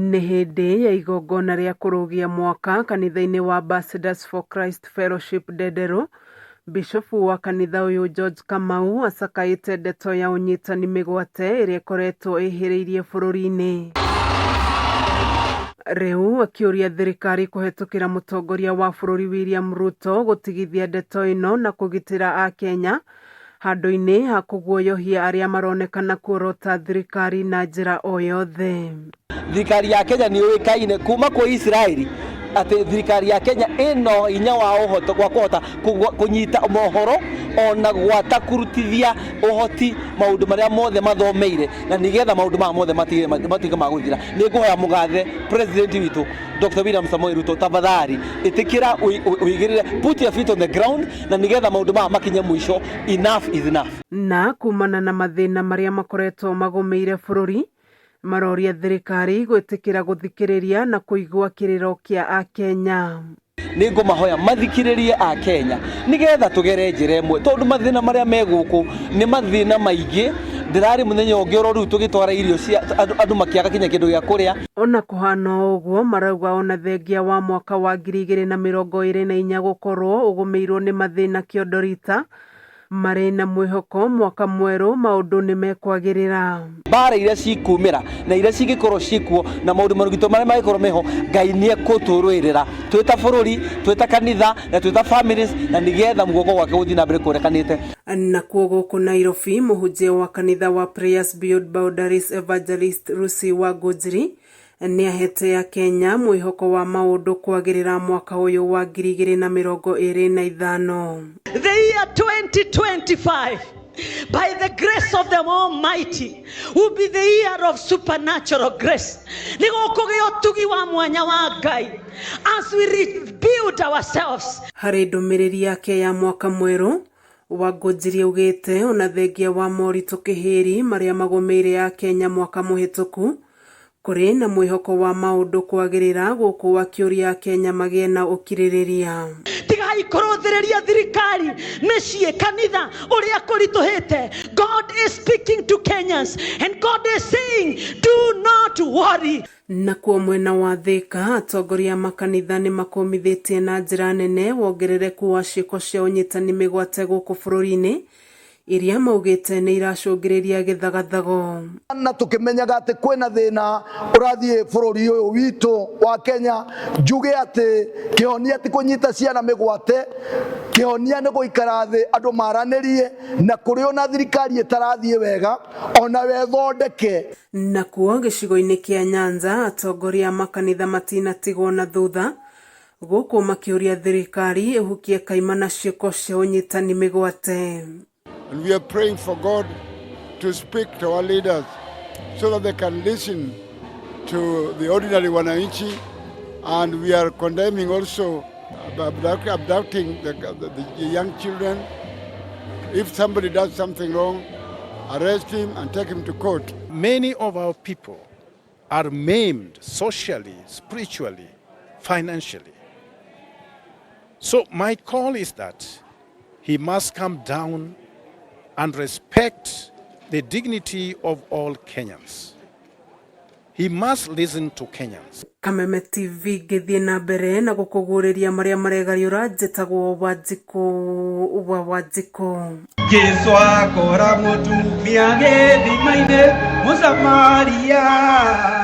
Nĩ hĩndĩ ya igongona rĩa kũrũgia mwaka kanitha-inĩ wa Ambassadors for Christ Fellowship Ndenderũ, Bishofu wa kanitha ũyũ George Kamau acakaĩte ndeto ya ũnyitani mĩgwate ĩrĩa ĩkoretwo ĩhĩrĩirie bũrũri-inĩ. Rĩu akĩũria thirikari kũhetũkĩra mũtongoria wa bũrũri William Ruto gũtigithia ndeto ĩno na kũgitĩra Akenya handũ-inĩ ha kũguoyohia arĩa maronekana kuorota thirikari na njĩra o yothe. Thirikari ya Kenya nĩ yũĩkaine kuma kwĩ Isiraeli atĩ thirikari ya Kenya ĩno hinya wa ũhoto wa kũhota kũnyita mohoro ona gwata kũrutithia ũhoti maũndũ marĩa mothe mathomeire na nĩgetha maũndũ maya mothe matuĩke ma gũthira. Nĩ ngũhoya mũgathe president witũ Dr. William Samoei Ruto, tafadhali ĩtĩkĩra ũigĩrĩre, put your feet on the ground na nĩgetha maũndũ maya makinye mũico. Enough is enough. Na kumana na mathĩna marĩa makoretwo magũmĩire bũrũri, maroria thirikari gwĩtĩkĩra gũthikĩrĩria na kũigua kĩrĩro kĩa Akenya. Nĩ ngũmahoya mathikĩrĩrie Akenya nĩgetha tũgere njĩra ĩmwe, tondũ mathĩna marĩa me gũkũ nĩ mathĩna maingĩ. Ndĩrarĩ mũthenya ũngĩ oro rĩu tũgĩtwara irio cia andũ makĩaga kinya kĩndũ gĩa kũrĩa. Ona kũhana o ũguo, marauga ona thengia wa mwaka wa 2024 gũkorwo ũgũmĩirwo nĩ mathĩna kĩondo rita, marĩ na mwĩhoko mwaka mwerũ maũndũ nĩ mekwagĩrĩra. Mbara iria cikumĩra na iria cingĩkorwo ciĩkuo na maũndũ marũgito marĩa mangĩkorwo meho, Ngai nĩ ekũtũrũĩrĩra twĩ ta bũrũri, twĩ ta kanitha na twĩ ta families, na nĩgetha guoko gwake gũthiĩ na mbere kuonekanĩte. Nakuo gũkũ Nairobi, mũhunjia wa kanitha wa Prayers Beyond Boundaries Evangelist Lucy Wangũnjiri nĩ ahete Akenya mwĩhoko wa maũndũ kwagĩrĩra mwaka ũyũ wa 2025. The year 2025, by the grace of the Almighty, will be the year of supernatural grace. Nĩ gũkũgĩa ũtugi wa mwanya wa Ngai as we rebuild ourselves. Harĩ ndũmĩrĩri yake ya mwaka mwerũ, Wangũnjiri augĩte ona thengia wa moritũ kĩhĩri marĩa magũmĩire Akenya mwaka mũhĩtũku, kũrĩ na mwĩhoko wa maũndũ kwagĩrĩra gũkũ akĩũria Akenya magĩe na ũkirĩrĩria. Tigai kũrũthĩrĩria thirikari, mĩciĩ, kanitha ũrĩa kũritũhĩte. God is speaking to Kenyans and God is saying, do not worry. Nakuo mwena wa Thika, atongoria a makanitha nĩ makũmithĩtie na njĩra nene wongerereku wa ciĩko cia ũnyitani mĩgwate gũkũ bũrũri-inĩ iria maugĩte nĩ iracũngĩrĩria gĩthagathago. Na tũkĩmenyaga atĩ kwĩna thĩna ũrathiĩ bũrũri ũyũ witũ wa Kenya, njuge atĩ kĩhonia ti kũnyita ciana mĩgwate, kĩhonia nĩ gũikara thĩ andũ maranĩrie, na kũrĩ ona thirikari ĩtarathiĩ wega ona wethondeke. Nakuo gĩcigo-inĩ kĩa Nyanza, atongoria a makanitha matinatigwo na thutha gũkũ makĩũria thirikari ĩhukie kaimana ciĩko cia ũnyitani mĩgwate. And we are praying for God to speak to our leaders so that they can listen to the ordinary wananchi. And we are condemning also abducting the young children. If somebody does something wrong, arrest him and take him to court. Many of our people are maimed socially, spiritually, financially. So my call is that he must come down and respect the dignity of all Kenyans. He must listen to Kenyans. Kameme TV ngĩthiĩ na mbere na gũkũguũrĩria marĩa maregariũra, njĩtagwo Wanjikũ wa Wanjikũ. Jesu akora mũtumia gĩthima-inĩ Mũsamaria.